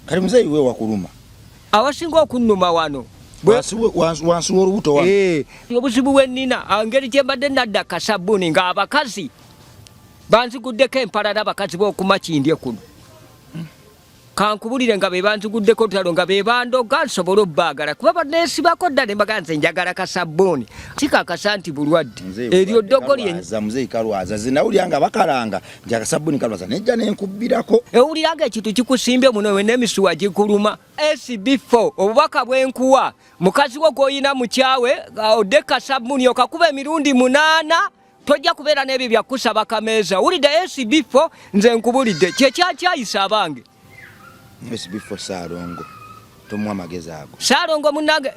Kati muzeeyi we wakuluma? Awasinga okunnuma wano. Wansi w'olubuto wano. Eh, obuzibu bwe nnina engeri gye mbadde nadda kasabbuuni ng'abakazi banziguddeko empalana, abakazi b'okumakindye kuno. Kankubulire nga be banziguddeko olutalo, nga be bandoga nsobole obbaagala, kuba baneesibako dda ne mbaga nze njagala kasabbuuni. Kikakasa nti bulwadde eryo ddogo lye. Muzeeyi kalwaza, zinawulira nga bakalanga nti akasabbuuni kalwaza, nejja nenkubbirako. Ewulira nga ekintu kikusimbye muno n'emisuwa gikuluma. SB4 obubaka bwenkuwa mukazi wo gw'olina mukyawe, odde kasabbuuni okakuba emirundi 8, tojja kubeera n'ebyo byakusaba kameeza. Owulidde SB4? Nze nkubulidde kyekyakyayisa abange. SB4 Saalongo tomuwa amagezi ago. Saalongo munange,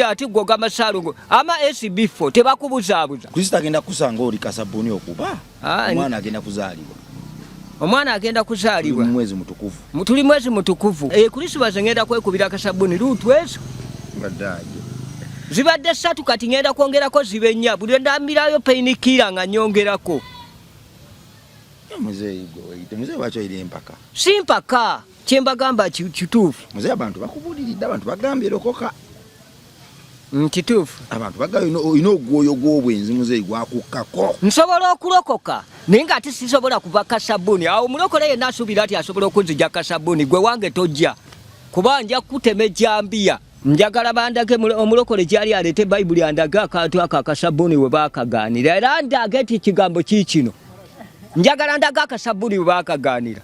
ati gwe ogamba Saalongo ama SB4 tebakubuzaabuza. Kristo agenda kusanga oli kasabbuuni okuba omwana agenda kuzaalibwa. Omwana agenda kuzaalibwa. Tuli mwezi mutukuvu. Tuli mwezi mutukuvu. E, Krisimas ngenda kwekubira akasabbuuni luutu ezo. Zibadde 3, kati ngenda kwongerako zibe 4. Buli ndambirayo painkiller nga nyongerako. Muzeeyi gwe weyite muzeeyi, lwaki oyira empaka? Si mpaka, kyembagamba kituufu. Muzeeyi, abantu bakubuuliridde, abantu bagambye lokoka. Kituufu. Abantu bagambye olina ogwoyo gw'obwenzi, muzeeyi, gwakukkako. Nsobola okulokoka naye nga ate sisobola kuva kasabbuuni awo. Omulokole yenna asuubira nti asobola okunzija kasabbuuni, gwe wange tojja, kuba nja kutema ejjambiya. Njagala bandage omulokole gyali aleete Bayibuli andage akantu ako akasabbuuni we baakagaanira, era ndage nti ekigambo kiikino. Njagala ndage akasabbuuni we baakagaanira.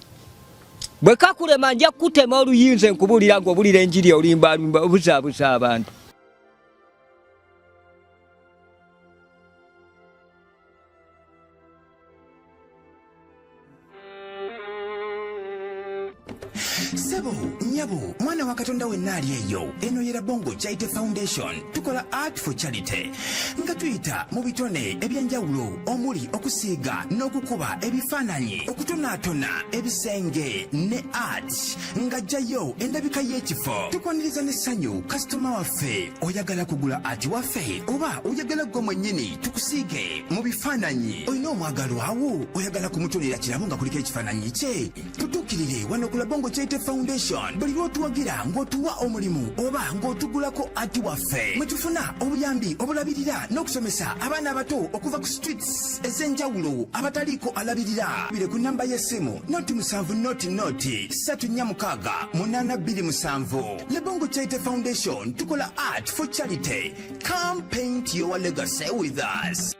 Bwe kakulema nja kukutema oluyinza nkubuulira ng'obulira enjiri olimbalimba obuzaabuza abantu. Sebo, nyabo, mwana wa Katonda wenna ali eyo, eno ye Rabongo Charity Foundation. Tukola art for charity nga tuyita mu bitone ebyenjawulo omuli okusiiga n'okukuba ebifaananyi, okutonaatona ebisenge ne art ng'ajjayo endabika y'ekifo. Tukwaniriza n'essanyu kasitoma waffe. Oyagala kugula art waffe oba oyagala ggwe mwennyini tukusiige mu bifaananyi? Olina omwagalwawo oyagala kumutonera kirabo nga kuliko ekifaananyi kye? Tutuukirire wano ku Labongo Charity Foundation. Buli lw'otuwagira ng'otuwa omulimu oba ng'otugulako art waffe, mwe tufuna obuyambi obulabirira n'okusomesa abaana abato okuva ku streets ez'enjawulo abataliiko alabirira. Bire ku namba y'essimu 0 7 0 0 3 4 6 8 2 7. Labongo Charity Foundation, tukola art for charity. Come paint your legacy with us.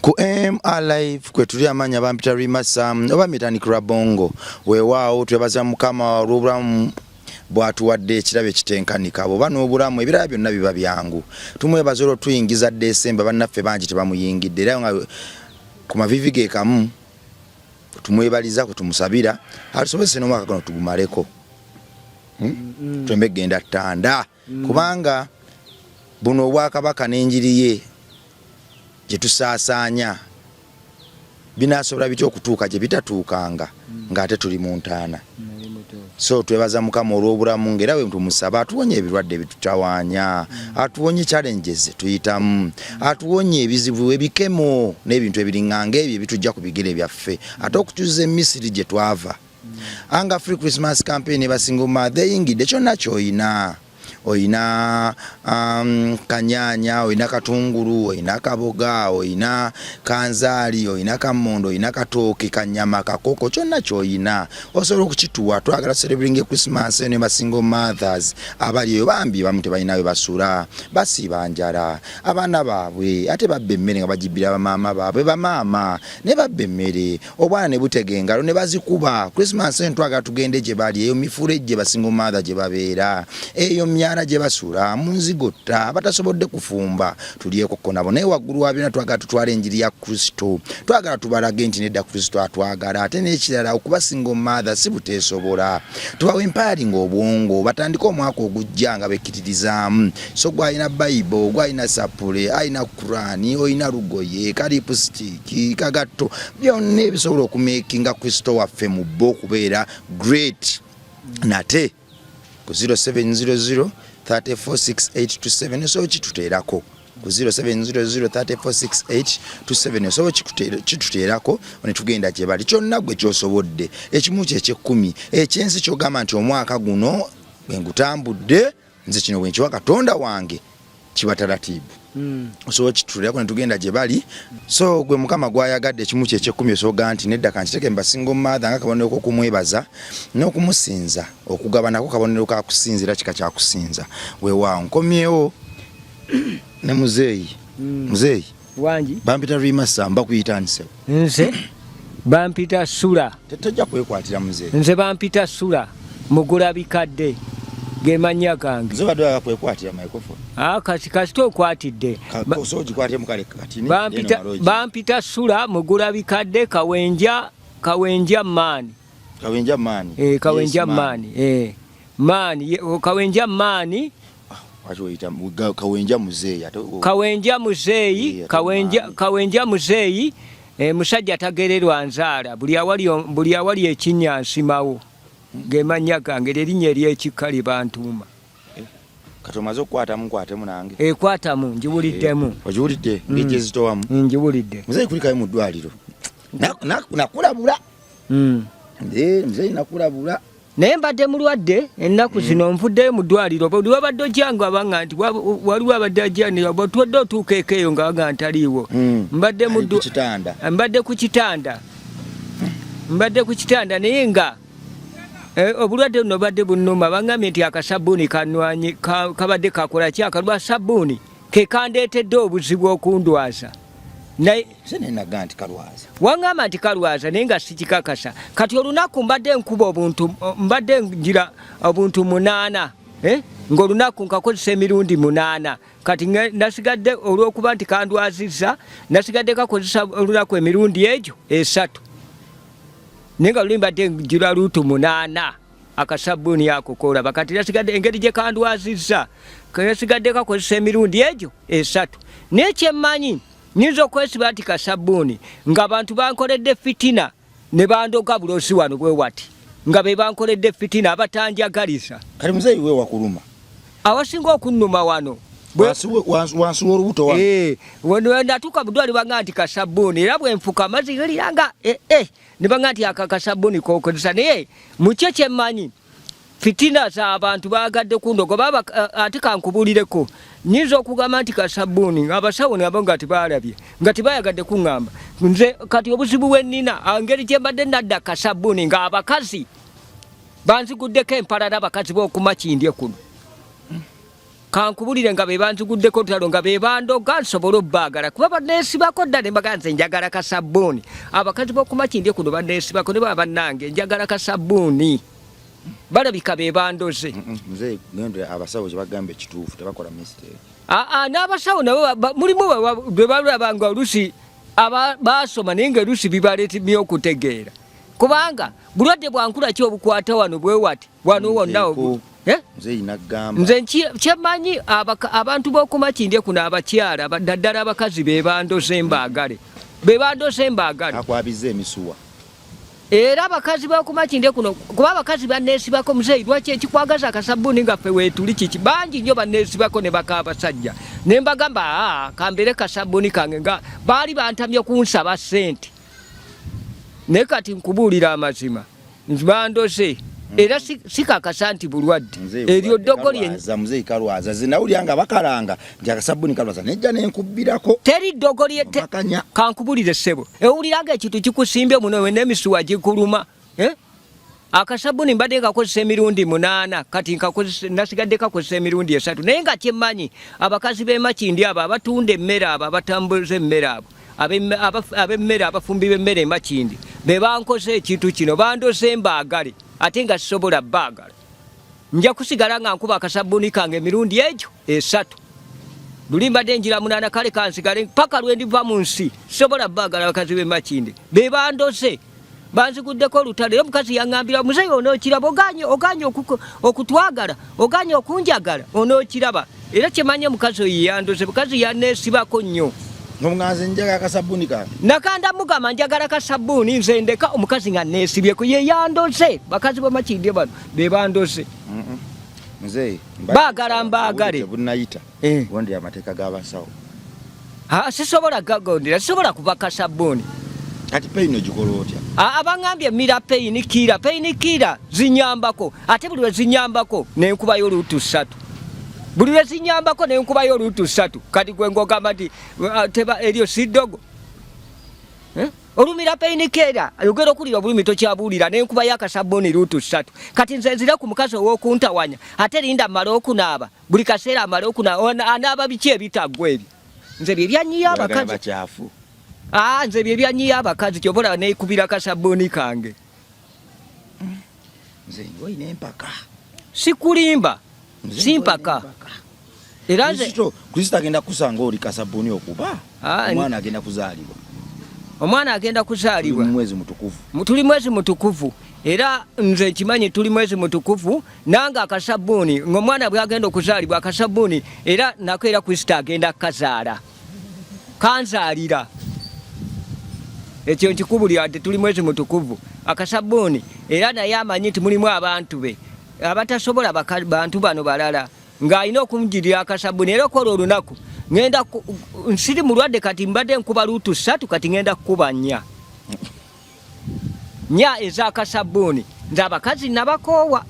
Ku MR Live kwe tuli, amaanya bampita Rimasa oba Mitanik Rabongo. Weewaawo twebaza Mukama olw'obulamu bw'atuwadde, ekirabo ekitenkanika. Bw'oba n'obulamu ebirala byonna biba byangu. Tumwebaza olwo tuyingiza Desemba, bannaffe bangi tebamuyingidde, era nga ku mavivi ge kamu tumwebaliza kwe tumusabira atusobozese n'omwaka guno tugumaleko, Twembe genda ttanda, kubanga buno obwakabaka n'enjiri ye gye tusaasaanya binaasobola bitya okutuuka gye bitatuukanga ng'ate tuli mu ntaana? So twebaza Mukama olw'obulamu, ng'era bwe tumusaba atuwonye ebirwadde ebitutawaanya, atuwonye challenges tuyitamu, atuwonye ebizibu, ebikemo n'ebintu ebiriŋŋanga ebyo ebitujja ku bigere byaffe, ate okutuza emisiri gye twava. Anga Free Christmas Campaign ba single mother eyingidde. Kyonna ky'oyina, oyina kanyanya, oyina katungulu, oyina kaboga, oyina kanzaali, oyina kamondo, oyina katooke, kanyama, kakoko, kyonna ky'oyina osobola okukituwa. Twagala celebrating Christmas eno ba single mothers abali eyo bambi bamu tebalina we basula, basiiba njala, abaana baabwe ate babba emmere nga bagibbira bamaama baabwe, bamaama ne babba emmere, obwana ne butega engalo ne bazikuba. Christmas eno twagala tugende gye bali eyo mifulejje, ba single mother gye babeera eyo myala gye basula mu nzigotta, abatasobodde kufumba, tulyekokko nabo. Naye waggulu wa byonna twagala tutwale enjiri ya Kristo. Twagala tubalage nti nedda, Kristo atwagala. Ate n'ekirala, okuba single mother si buteesobola. Tubawa empowering obwongo batandike omwaka ogujja nga bekkiririzaamu. So gwalina Bible, gwalina sapule, alina Kurani, olina lugoye, ka lipstick, kagatto, byonna ebisobola okumakinga Kristo waffe mu bo okubeera great. Nate ku 0700 346827 osobola kituteerako. ku 0700346827 osobola kituteerako ne tugenda gye bali. Kyonna gwe kyosobodde, ekimu kye ekyekkumi ekyensi kyogamba nti omwaka guno bwe ngutambudde nze kino bwe nkiwa Katonda wange kiba taratibu. Osobola okituteerako ne tugenda gye bali. So gwe Mukama gwayagadde ekimu kye ekyekkumi osobola nti nedda kankiteeke mu basingle mother nga kabonero k'okumwebaza n'okumusinza. Okugaba nako kabonero ka kusinza era kika kya kusinza. Weewaawo nkomyewo ne muzeeyi. Muzeeyi wangi bampita Rimasa, mbakuyita nse nze bampita Sula. Tetojja kwekwatira muzeeyi. Nze bampita Sula mugula bikadde ge mannya gange. Nze obadde oyagala kwekwatira microphone. Ah, kasi kasita okwatidde. Osobola ogikwatemu kale kati bampita Sula mugula bikadde kawenja, kawenja maani. Kawenja maani. Kawenja maani. Maani, kawenja maani. Waki oyita kawenja muzeeyi ate Kawenja muzeeyi, kawenja, kawenja muzeeyi, musajja tagererwa nzaala, buli awali ekinnya nsimawo. Ge mannya gange, erinnya ery'ekika lye bantuuma. Kati omaze okukwatamu, nkwatemu nange. Kwatamu, ngiwuliddemu. Ogiwulidde? Ng'ejjezitowamu. Ngiwulidde. Muzeeyi kulikayo mu ddwaliro. Nakulabula. Muzeeyi nakulabula. Naye mbadde mulwadde ennaku zino, nvuddeyo mu ddwaliro. Buli wabadde ojja nga baŋŋamba nti waliwo abadde ajja, twadde otuuka eka eyo nga baŋŋamba ntaliiwo. Mbadde mu Ali ku kitanda. Mbadde ku kitanda. Mbadde ku kitanda naye nga obulwadde buno badde bunnuma. Baŋŋambye nti akasabbuuni kanwanyi, kabadde kakola ki? Akalwa sabbuuni ke kandeetedde obuzibu okundwaza. Naye Nze naye naga nti kalwaza. Waŋŋamba nti kalwaza naye nga sikikakasa. Kati olunaku mbadde nkuba obuntu, mbadde ngira obuntu 8, Ng'olunaku nkakozesa emirundi 8. Kati nasigadde olw'okuba nti kandwazizza, nasigadde kakozesa olunaku emirundi egyo 3. Naye nga luli mbadde ngira luutu 8 akasabbuuni ako k'olaba. Kati nasigadde engeri gye kandwazizza, nasigadde kakozesa emirundi egyo 3. Naye kye mmanyi, nyinza okwesiba nti kasabbuuni ng'abantu bankoledde fitina ne bandoga bulosi wano bwe wati, nga be bankoledde fitina abatanjagaliza. Kati muzeeyi we wakuluma? Awasinga okunnuma wano. Wansi w'olubuto wano? Wano natuuka mu ddwaliro bangamba nti kasabbuuni, era bwe nfuka amazzi galiranga, ne bangamba nti aka kasabbuuni k'okozesa. Naye mu kyo kye mmanyi, fitina z'abantu baagadde kundoga. Baba, ate kankubuulireko, nyinza okugamba nti kasabbuuni, abasawo nabo nga tebaalabye, nga tebayagadde kuŋŋamba. Nze kati obuzibu bwe nnina, engeri gye mbadde nadda kasabbuuni, ng'abakazi banziguddeko empalala, abakazi b'okumakindye kuno. Kankubulire nga be banziguddeko olutalo, nga be bandoga nsobole obbaagala, kuba banneesibako dda ne mbaga nze njagala kasabbuuni. Abakazi b'okumakindye kuno banneesibako ne baba bannange njagala kasabbuuni. Balabika be bandoze. Nze ngende abasawo kye bagamba ekituufu, tebakola mistake. N'abasawo nabo mulimu bwe balaba nga oluusi baasoma naye nga oluusi bibaleetebye okutegeera. Kubanga bulwadde bwa nkula ki obukwata wano bwe wati wano wonna obu- Nze nagamba. Nze kyemmanyi abantu b'okumakindye kuno abakyala, naddala abakazi be bandoze mbaagale. Be bandoze mbaagale. Akwabiza emisuwa. Era abakazi b'okumakindye kuno, kuba abakazi banneesibako, muzeeyi lwaki ekikwagaza akasabbuuni nga ffe weetuli kiki? Bangi nnyo banneesibako ne baka abasajja. Ne mbagamba, kambeere kasabbuuni kange, nga baali bantamye kunsaba ssente. Naye kati nkubuulira amazima, bandoze. Era sikakasa nti bulwadde. Muzeeyi Eryo bulwadde ddogo lye kalwaza, muzeeyi kalwaza. Nze nawulira nga bakalanga nti akasabbuuni kalwaza, nejja ne nkubbirako. Teri ddogo lye Bakanya. Kankubulire ssebo. Ewulira nga ekintu kikusimbye muno, we n'emisuwa gikuluma. Akasabbuuni mbadde nkakozesa emirundi 8, kati nasigadde kakozesa emirundi 3. Naye nga kye mmanyi, abakazi b'e Makindye abo abatunda emmere abo, abatambuza emmere abo, ab'emmere, abafumbi b'emmere e Makindye, be bankoze ekintu kino, bandoze mbaagale, ate nga sisobola baagala. Nja kusigala nga nkuba akasabbuuni kange emirundi egyo 3. Luli mbadde njira 8, kale kansigale paka lwe ndiva mu nsi. Sisobola baagala abakazi b'e Makindye, be bandoze. Banziguddeko olutalo. Era omukazi yaŋŋambira, muzeeyi onookiraba, oganye okutwagala, oganye okunjagala, onookiraba. Era kye mmanyi omukazi oyo yandoze, mukazi yanneesibako nnyo. N'omuganzi njagala akasabbuuni kange. Nakanda mugamba njagala kasabbuuni, nze ndeka omukazi nga nneesibyeko, ye yandoze. Bakazi b'e Makindye bano be bandoze. Muzeeyi, Baagala mbaagale. Tebunnayita. Gondera amateeka g'abasawo. Sisobola gagondera, sisobola kuva kasabbuuni. Kati peyini ogikola otya? Abangambye mira peyini kiira, peyini kiira zinyambako, ate buli lwe zinyambako nenkubayo oluutu ssatu, buli lwe zinyambako nenkubayo oluutu ssatu. Kati gwe ng'ogamba nti teba eryo si ddogo, eh? Olumira peyini keera ayogera okulira obulumi tokyabuulira, nenkubayo akasabbuuni luutu ssatu. Kati nze nzira ku mukazi ow'okuntawanya, ate linda mmale okunaaba, buli kaseera amale okunaaba, anaaba biki ebitaggwa ebyo? Nze bye byanyiya abakazi. Nze bye byanyiya abakazi, kyova olaba neekubira kasabbuuni kange. Nze olina empaka. Sikulimba, simpaka. Era nze Kristo agenda kusanga oli kasabbuuni okuba omwana agenda kuzaalibwa. Omwana agenda kuzaalibwa. Tuli mwezi mutukuvu. Tuli mwezi mutukuvu. Era nze nkimanyi tuli mwezi mutukuvu, nange akasabbuuni ng'omwana bw'agenda okuzaalibwa akasabbuuni era nako era Kristo agenda kukazaala. Kanzaalira. Ekyo nkikubulira nti tuli mwezi mutukuvu. Akasabbuuni era naye amanyi nti mulimu abantu be abatasobola bantu bano balala, ng'alina okumugirira akasabbuuni. Era okola olunaku ngenda nsiri mulwadde, kati mbadde nkuba luutu ssatu, kati ngenda kukuba nnya nnya ez'akasabbuuni. Nze abakazi nabakoowa,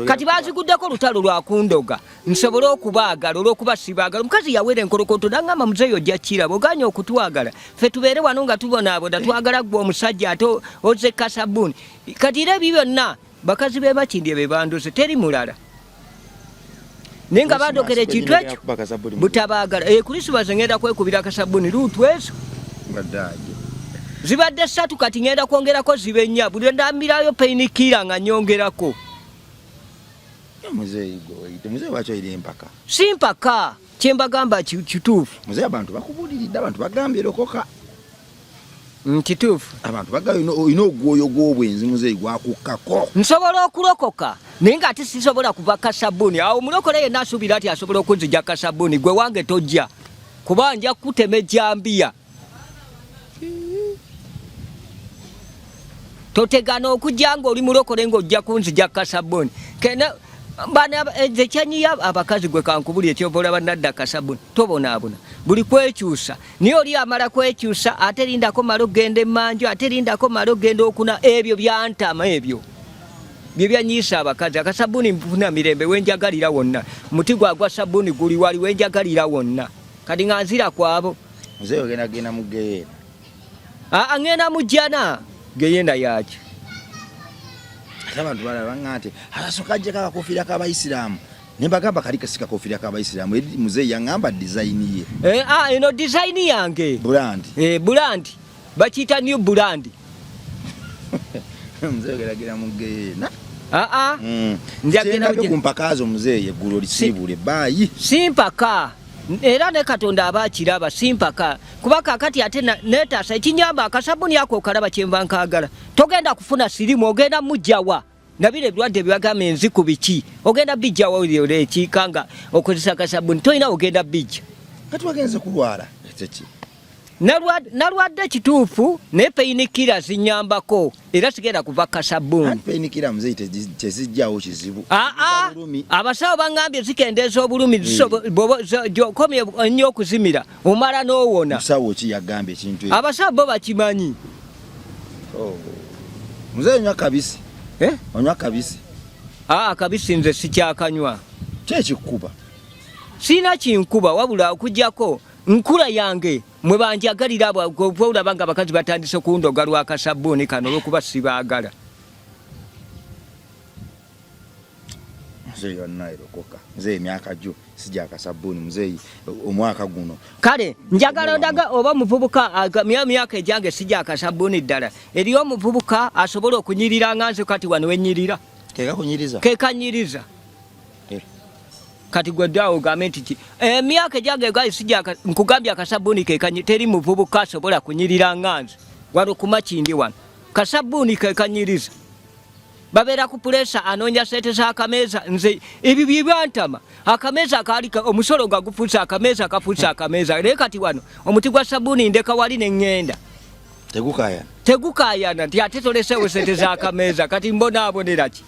kati baziguddeko olutalo lwa kundoga nsobole okubaagala, olw'okuba sibaagala. Omukazi yawera enkolokoto nangamba, muzeeyi ojja kiraba oganye okutwagala, ffe tubeere wano nga tubonaabona, twagala ggwe omusajja ate ozze kasabbuuni. Kati era ebyo byonna bakazi b'e Makindye be bandoze, teri mulala, naye nga bandokera ekintu ekyo butabaagala. Krisimaasi ngenda kwekubira akasabbuuni luutu ezo zibadde ssatu, kati ngenda kwongerako zibe nnya, buli ndambirayo peyinikiira nga nyongerako. Muzeeyi gwe, muzeeyi lwaki olina empaka? Si mpaka, kye mbagamba kituufu. Muzeeyi abantu bakubuuliridde, abantu bagambye lokoka. Kituufu. Abantu bagambye olina ogwoyo gw'obwenzi, muzeeyi gwakukkako. Nsobola okulokoka naye ng'ate sisobola kuva kasabbuuni. Awo omulokole yenna asuubira nti asobola okunzija kasabbuuni, gwe wange tojja, kuba nja kukutema ejjambiya. Totegana okujja ng'oli mulokole ng'ojja kunzija kasabbuuni. Nze kyanyiya abakazi, gwe kankubuli ekyova olaba nadda kasabbuuni, tobonaabona buli kwekyusa, naye oli amala kwekyusa ate lindako mala okugenda emmanju, ate lindako mala okugenda okuna, ebyo byantama, ebyo bye byanyiisa abakazi. Akasabbuuni nfuna mirembe wenjagalira wonna, muti gwagwa sabbuuni guli wali wenjagalira wonna, kati nga nzira kwabo. Muzeeyi ogenda genda mu geyeena? Aa, ngenda mu jjana, geyeena yaaki? Ate abantu balala baŋŋa nti abasooka ajjeko akakofiira k'abayisiraamu, ne mbagamba kali kasi kakofiira k'abayisiraamu, eri muzeeyi yaŋŋamba dizayini ye. Eno dizayini yange. Brand. Brand bakiyita new brand. Muzeeyi ogenda mu geyeena? Aa. Njagenda ku mpaka zo muzeeyi, eggulo lisiibule baayi. Si mpaka, era ne Katonda aba akiraba, si mpaka, kuba kakati ate neetaasa ekinyamba akasabuni ako okalaba kyenva nkaagala. Togenda kufuna sirimu, ogenda mujjawa nabiro ebirwadde byebagamba enziku biki, ogenda bijjawa ekiika nga okozesa akasabuni, tolina ogenda bijja. Kati wagenze kulwala ekiki? Nalwadde kituufu, naye painkiller zinyambako era sigenda kuva kasabbuuni. Painkiller muzeeyi tezijjawo kizibu. Aa, abasawo baŋŋambye zikendeeza obulumi, okomye ennyo okuzimira omala n'owona. Musawo ki yagambye ekintu ekyo? Abasawo bo bakimanyi. Muzeeyi onywa kabisi? Eh? Onywa kabisi? Aa, kabisi nze sikyakanywa. Ki ekikuba? Sirina kinkuba, wabula okuggyako nkula yange mwe banjagalira abo, olaba nga abakazi batandise kundoga lwa kasabbuuni kano olw'okuba sibaagala. Muzeeyi bannaye lokoka, muzeeyi emyaka gyo si gya kasabbuuni, muzeeyi omwaka guno. Kale njagala ndaga oba omuvubuka myaka egyange si gya kasabbuuni ddala, eriyo omuvubuka asobola okunyirira nga nze kati wano wenyirira. Kekakunyiriza? Kekanyiriza. Kati gwe ddawo ogambe nti ki emyaka egyange gayi si gya nkugambye akasabbuuni kekanyi, teri muvubuka asobola kunyirira nga nze wano ku Makindye wano, kasabbuuni kekanyiriza. Babeera ku puleesa anoonya sente z'akameeza, nze ebyo bye byantama. Akameeza kaali omusolo nga gufuuse akameeza, kafuuse akameeza, naye kati wano omuti gwa sabbuuni ndeka wali ne ŋŋenda. Tegukaayana? Tegukaayana nti ate toleseewo sente z'akameeza, kati mbonaabonera ki?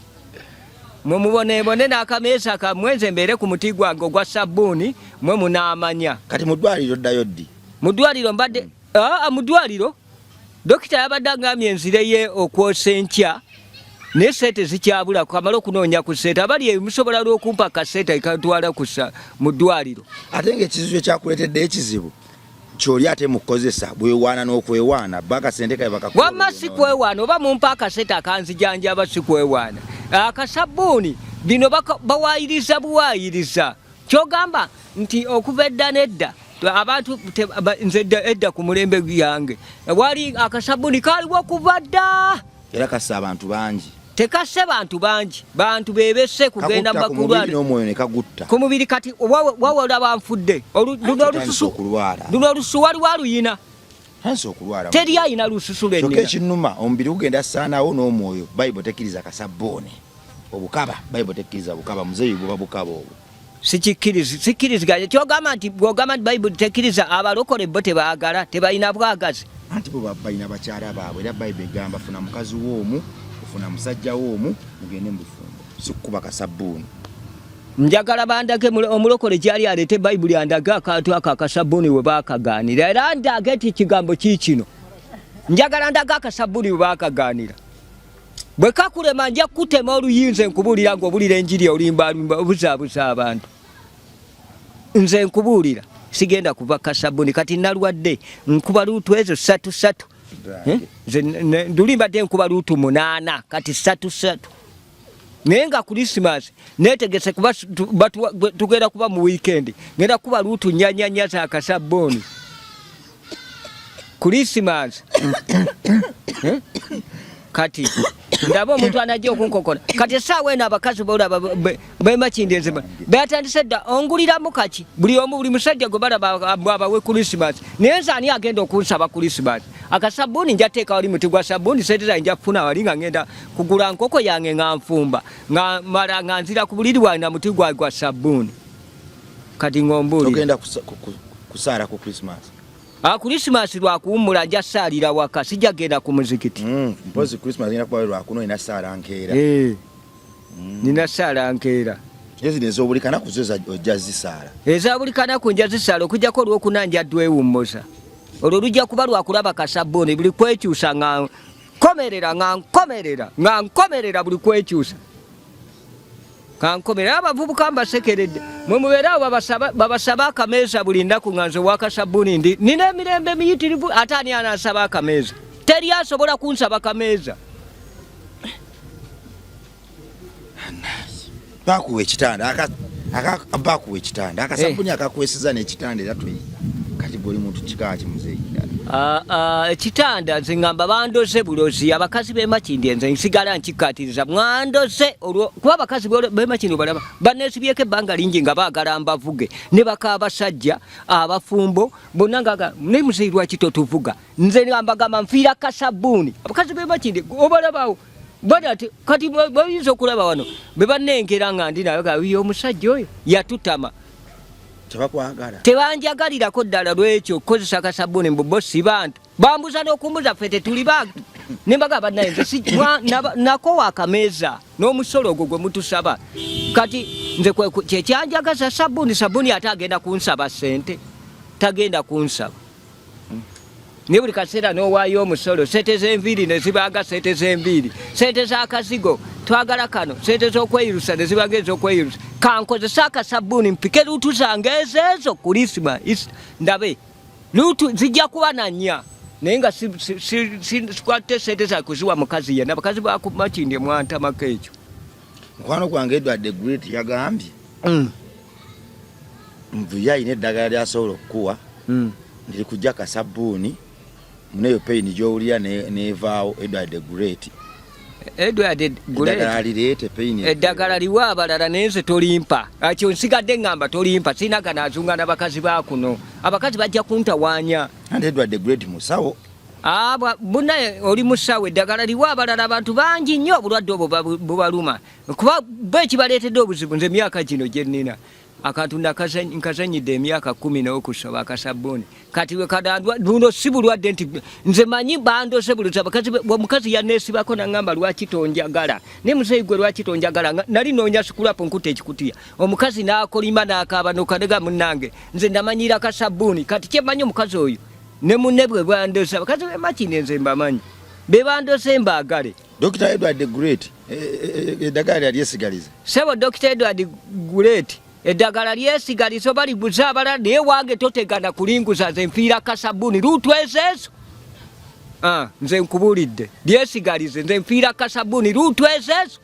Mwe muboneebone n'akameeza kammwe, nze mbeere ku muti gwange ogwa sabbuuni, mwe munaamanya. Kati mu ddwaliro ddayo ddi? Mu ddwaliro mbadde aa mu ddwaliro dokita yabadde agambye nzireyo okwosa enkya, naye sente zikyabula kamala okunoonya ku sente. Abali eyo musobola lw'okumpa kasente ekantwala kusa mu ddwaliro. Ate ng'ekizibu ekyakuleetedde ekizibu kyoli ate mukukozesa bwewaana n'okwewaana bakasente kabe bakakuwa. Wamma si kwewaana, oba mumpa akasente akanzijanjaba, si kwewaana. Akasabbuuni bino bawaayiriza buwaayiriza. Kyogamba nti okuva edda n'edda abantu nze edda ku mulembe yange wali akasabbuuni kaaliwo kuva dda. Era kassa abantu bangi. Tekasse bantu bangi, bantu bebesse kugenda Kakutta ku mubiri n'omwoyo ne kagutta. Ku mubiri kati wawola banfudde luno olususu okulwala. Luno olususu waliwo aluyina. Tandise okulwala. Teri ayina lususu lwe Kyokka ekinnuma omubiri gugenda saanawo n'omwoyo. Bayibuli tekkiriza kasabbuuni. Obukaba, Bayibuli tekkiriza bukaba, muzeeyi buba bukaba obwo. Sikkiriziganya. Kyogamba nti bw'ogamba nti Bayibuli tekkiriza, abalokole bo tebaagala, tebalina bwagazi. Anti bo balina bakyala baabwe, era Bayibuli egamba funa mukazi wo omu, ofuna musajja wo omu, mugende mu bufumbo. Si kukuba kasabbuuni. Njagala bandage omulokole gyali aleete Bayibuli andage akantu ako akasabbuuni we baakagaanira, era ndage nti ekigambo kiikino. Njagala ndage akasabbuuni we baakagaanira. Bwe kakulema nja kukutema oluyinza nkubuulira ng'obuulira enjiri olimbalimba obuzaabuza abantu. Nze nkubuulira sigenda kuva kasabbuuni. Kati nalwadde nkuba luutu ezo ssatu ssatu. Nze nduli mbadde nkuba luutu 8 kati ssatu ssatu. Naye nga Christmas netegese kuba tugenda kuba mu weekend, ngenda kuba luutu nnya nnya nnya za kasabbuuni. Christmas. Kati ndaba omuntu anajja okunkokola. Kati essaawa eno abakazi bolaba bemakindi enzima batandise dda onguliramu kaki, buli omu buli musajja gwe balaba abawe Christmas. Naye nze ani agenda okunsaba Christmas? Akasabbuuni nja teeka wali muti gwa sabbuuni, sente zange nja kufuna wali nga ngenda kugula nkoko yange nga nfumba nga mala nga nzira ku buliri bwange na muti gwa gwa sabbuuni. Kati ng'ombuulira. Ogenda kusaala ku Christmas? Christmas lwa kuwummula, nja saalira waka, sijja genda ku muzikiti. Mpozi Christmas ngenda kuba lwakuno nina saala nkeera. Nina saala nkeera. Ezi ez'obuli kanaku zo ojja zisaala. Eza buli kanaku nja zisaala, okuggyako olwokuna nja dwewummuza. Olwo lujja kuba lwakulaba kasabbuuni buli kwekyusa nga nkomerera nga nkomerera nga nkomerera buli kwekyusa nga nkomerera. Abavubuka mbasekeredde, mwe mubeere awo babasaba akameeza buli nnaku nga nze owakasabbuuni ndi nina emirembe miyitirivu. Ate ani anansaba akameeza? Teri asobola kunsaba kameeza. Bakuwa ekitanda, bakuwa ekitanda, akasabbuuni akakwesiza n'ekitanda era toyiga. Kati gwe oli muntu kika ki muzeeyi ddala? Ekitanda nze ngamba bandoze bulozi. Abakazi b'e Makindye nze nsigala nkikkaatiriza mwandoze olwo, kuba abakazi b'e Makindye obalaba banneesibyeko ebbanga lingi nga baagala mbavuge, ne baka abasajja abafumbo bonna nga naye muzeeyi lwaki totuvuga? Nze mbagamba nfiira kasabbuuni. Abakazi b'e Makindye obalabaawo bada ati kati bayinza okulaba wano be bannengera nga ndi naye ga oyo omusajja oyo yatutama. Tebakwagala. Tebanjagalirako ddala lwekyo okukozesa akasabbuuni mbu bo si bantu. Bambuza n'okumbuza ffe tetuli bantu. Ne mbagamba bannaye nze si, mwa, naba, nakowa akameeza n'omusolo ogwo gwe mutusaba. Kati nze kwe, kye kyanjagaza sabbuuni, sabbuuni ate agenda kunsaba ssente. Tagenda kunsaba. Naye buli kaseera n'owaayo omusolo, ssente z'enviiri ne zibanga ssente z'enviiri, ssente z'akazigo twagala kano, ssente z'okweyirusa ne zibanga ez'okweyirusa. Kankozese akasabbuuni mpike luutu zange ezeezo Kurisima ndabe luutu zijja kuba na nnya, naye nga sikwate ssente za kuziwa mukazi yenna. Abakazi ba ku Makindye mwantamako ekyo. Mukwano gwange Edward the Great yagambye nvuye alina eddagala lyasobola okukuwa ndiri kujja kasabbuuni muneyo peyini gy'owulira nevaawo. Edward the Great. Edward the Great. Eddagala lireete peyini. Eddagala liwa abalala naye nze tolimpa. Ekyo nsigadde ŋŋamba tolimpa, sirina ganaazunga n'abakazi ba kuno. Abakazi bajja kuntawaanya. Anti Edward the Great musawo. Bunnaye oli musawo, eddagala liwa abalala, abantu bangi nnyo obulwadde obwo bubaluma. Kuba bo ekibaleetedde obuzibu nze emyaka gino gye nnina. Akantu nkazanyidde emyaka 10 n'okusoba akasabbuuni. Kati we kadandwa buno si bulwadde nti nze manyi bandose buluza abakazi omukazi yaneesibako nangamba lwaki tonjagala naye muzeeyi gwe lwaki tonjagala nali noonya sikulapo nkuta ekikutiya omukazi n'akolima n'akaaba nokanega munnange nze namanyira kasabbuuni kati kyemanyi omukazi oyo ne munne bwe bandose abakazi bemakindi nze mbamanyi be bandose mbaagale. Dr. Edward the Great eddagala e, e, e, lyesigaliza. Sebo Dr. Edward Great eddagala lyesigaliza oba liguze abalala naye wange totegana kulinguza nze nfiira kasabuni luutu ezeezo ah, nze nkubuulidde lyesigalize nze nfiira kasabuni luutu ezeezo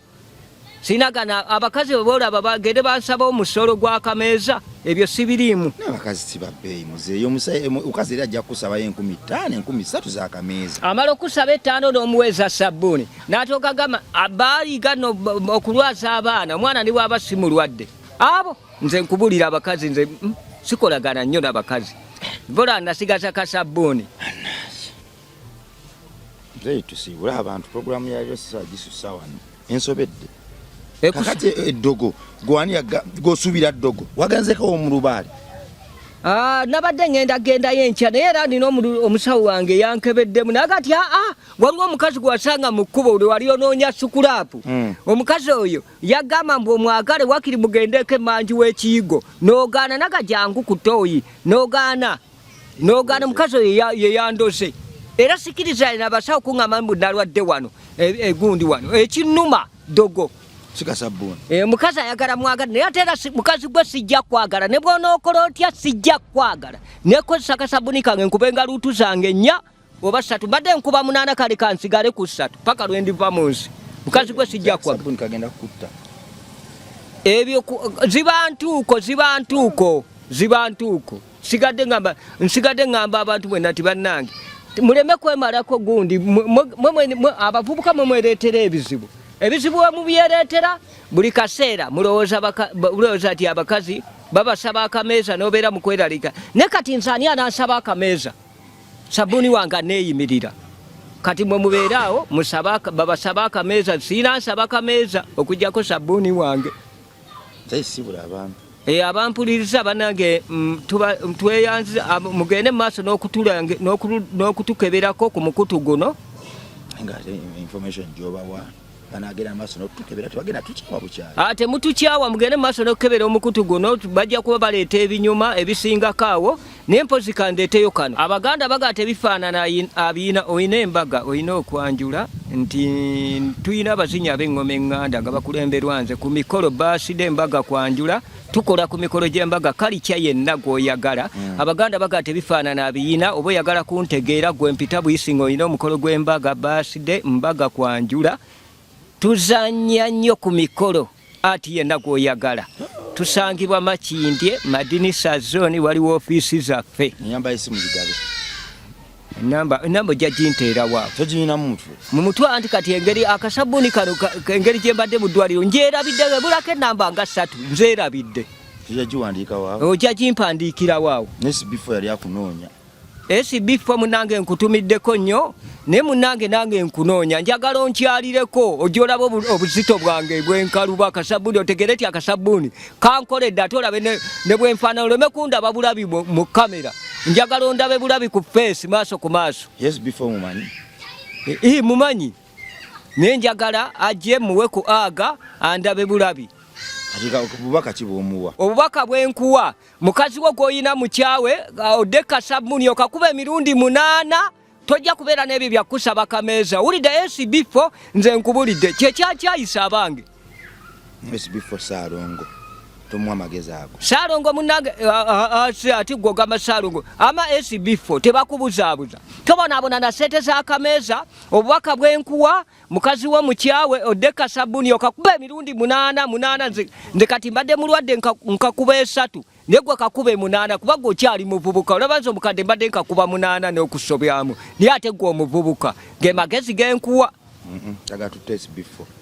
sinagana abakazi bwebolaba bagende bansaba omusolo gw'akameeza ebyo sibiriimu abakazi sibabbeeyi muzeeyi omukazi era ajja kukusabayo 5000 3000 z'akameeza amala okusaba etaano n'omuweeza sabbuuni n'atooka gamba baaliga no okulwaza abaana omwana ne bwaba si mulwadde abo nze nkubulira abakazi nze sikolagana nnyo n'abakazi bola nasigaza kasabbuuni nze tusiibule abantu programu ya leero sisobola gisussa wano ensobedde kakati eddogo gwani gwosuubira ddogo wagenzeko omulubaale Ah, nabadde ngenda gendayo enkya naye era nina omusawo wange yankebeddemu naye kati aa ah, waliwo omukazi gwe wasanga mu kkubo lwe wali onoonya sukulaapu omukazi oyo yagamba mbu omwagale wakiri mugendeko emanju w'ekiyigo n'ogaana naga jangu ku ttooyi n'ogaana n'ogaana omukazi oyo yeyandoze era sikiriza nabasawo kuŋŋamba mbu nalwadde wano egundi wano ekinnuma ddogo sikasabbuni omukazi ayagala mwagala naye ate era mukazi gwe sijja kwagala ne bw'onookola otya sijja kwagala nekozesa akasabuni kange nkubenga luutu zange nnya oba ssatu mbadde nkuba 8 kale kansigale ku 3 paka lwe ndiva mu nsi mukazi gwe sijja kwagala kagenda kukutta ebyo ziba ntuuko ziba ntuuko ziba ntuuko sigadde ngamba nsigadde ngamba abantu mwenna nti bannange muleme kwemalako gundi abavubuka mwe mwereetera ebizibu ebizibu we mubyereetera buli kaseera mulowooza nti abakazi babasaba akameeza n'obeera mu kweraliika naye kati nze ani anansaba akameeza sabuni wange aneeyimirira kati mwe mubeere awo babasaba akameeza siina nsaba akameeza okuggyako sabuni wange sibula abantu abampuliriza banange tweyanziza mugende mu maaso n'okutukeberako ku mukutu guno nga information gyobawa banagenda maaso n'okutukebera tebagenda tukyawa bukyali ate mutukyawa mugende mu maaso n'okukebera omukutu guno bajja kuba baleeta ebinyuma ebisingako awo naye mpozi kandeeteyo kano abaganda baga tebifaanana abiina olina embaga olina okwanjula nti tulina abazinyi ab'eŋŋoma eŋŋanda nga bakulemberwa nze ku mikolo baaside embaga kwanjula tukola ku mikolo gy'embaga kalikya yenna gw'oyagala abaganda baga tebifaanana abiyina oba oyagala kuntegeera gwe mpita buyisi ng'olina omukolo gw'embaga baaside mbaga kwanjula tuzannya nnyo ku mikolo ati yenna gw'oyagala tusangibwa Makindye Madinisa zone waliwo ofiisi zaffe ennyamba y'essimu zigabe enamba ojja ginteera waawo togirina mu mutwe mu mutwe anti kati engeri akasabbuuni kano engeri gye mbadde mu ddwaliro ngyerabidde ebulako ennamba nga 3 nzeerabidde tojja giwandiika waawo ojja gimpandiikira waawo ne SB4 yali akunoonya SB4 munnange nkutumiddeko nnyo naye munnange nange nkunoonya njagala onkyalireko ojja olaba obuzito bwange bwenkaluba akasabbuuni otegere ti akasabbuuni kankoledde ate olabe ne bwenfaanana oleme kundaba bulabi mu kamera njagala ondabe bulabi ku feesi maaso ku maaso SB4 mumanyi mumanyi naye njagala ajje muwe ku aga andabe bulabi obubaka ki bw'omuwa obubaka bwenkuwa mukazi wo gw'olina mukyawe odde kasabbuuni okakuba emirundi 8 tojja kubeera n'ebyo byakusaba kameeza wulidde SB4 nze nkubulidde kyekyakyayisa abange SB4 Ssaalongo tomuwa amagezi ago Ssaalongo munnange ati gwe ogamba Ssaalongo ama SB4 tebakubuzaabuza tobonaabona na ssente z'akameeza obubaka bwenkuwa mukazi wo mukyawe odde kasabbuuni okakuba emirundi 8 8 nze kati mbadde mulwadde nkakuba 3 naye gwe kakuba 8 kuba gwe okyali muvubuka olaba nze omukadde mbadde nkakuba 8 n'okusobyamu naye ate gwe omuvubuka ge magezi genkuwa tagatutte SB4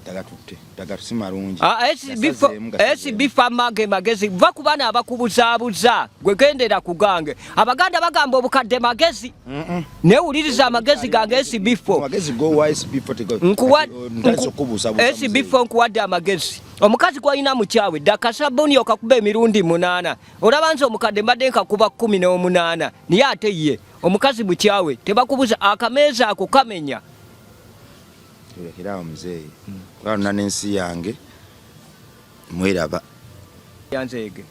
tagatutte tagatusi malungi SB4 amage magezi va ku baana abakubuzaabuza gwe gendera ku gange abaganda bagamba obukadde magezi naye wuliriza amagezi gange SB4 amagezi go wa SB4 SB4 nkuwadde amagezi Omukazi gwalina mukyawe dda kasabuni okakuba emirundi munaana. Olaba nze omukadde mbadde nkakuba 18, naye ate ye omukazi mukyawe tebakubuza akameeza ako kamenya. Tulekerawo muzeeyi, kuba nona n'ensi yange mweraba. Yanzeege.